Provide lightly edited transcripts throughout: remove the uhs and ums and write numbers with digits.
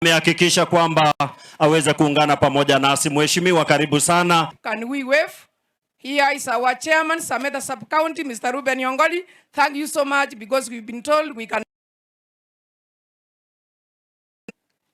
Amehakikisha kwamba aweze kuungana pamoja nasi. Mheshimiwa, karibu sana. Can we wave? Here is our chairman, Sameta Sub-County, Mr. Ruben Yongoli. Thank you so much because we've been told we can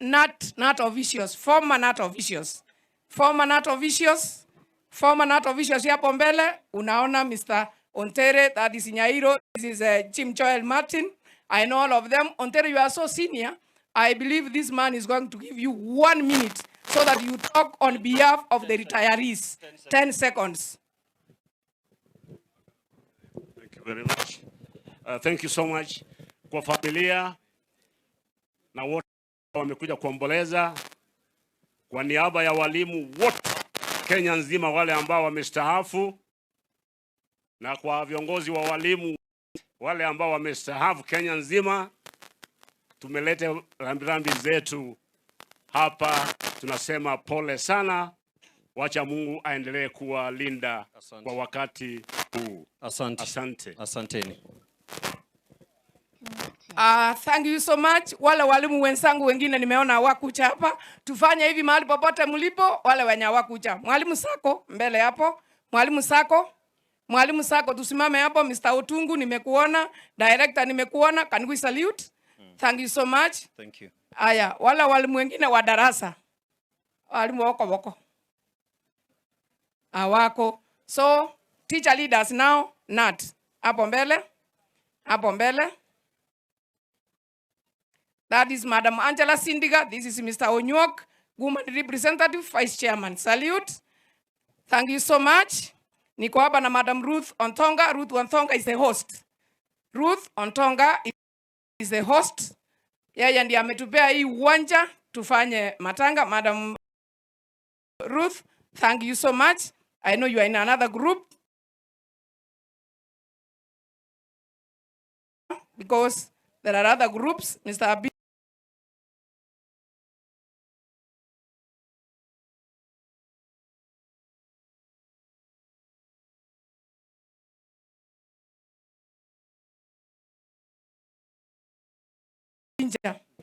not officials, former not officials. Former not officials, former not officials hapo mbele, unaona Mr. Ontere, that is Nyairo, this is Jim Joel Martin. I know all of them. Ontere, you are so senior. I believe this man is going to give you 1 minute so that you talk on behalf of the retirees. 10 seconds. Thank you very much. Thank you so much kwa familia na wote wamekuja kuomboleza. Kwa niaba ya walimu wote Kenya nzima, wale ambao wamestaafu, na kwa viongozi wa walimu wale ambao wamestaafu Kenya nzima, tumeleta rambirambi zetu hapa. Tunasema pole sana, wacha Mungu aendelee kuwalinda kwa wakati huu. Asante. Asante. Asanteni. Thank you so much. Wale walimu wenzangu wengine nimeona hawakuja hapa. Tufanye hivi mahali popote mlipo, wale wenye hawakuja. Mwalimu Sako mbele hapo. Mwalimu Sako. Mwalimu Sako tusimame hapo. Mr. Otungu nimekuona, director nimekuona. Can we salute? Thank you so much. Thank you. Aya, wale walimu wengine wa darasa. Walimu wako wako. Hawako. So, teacher leaders now, not. Hapo mbele. Hapo mbele. That is Madam Angela Sindiga. This is Mr. Onyok, woman representative, vice chairman. Salute. Thank you so much. Niko hapa na Madam Ruth Ontonga. Ruth Ontonga is the host. Ruth Ontonga is the host. Yeye ndiye ametupea hii uwanja tufanye matanga. Madam Ruth, thank you so much. I know you are in another group because there are other groups. Mr. Abi Inja.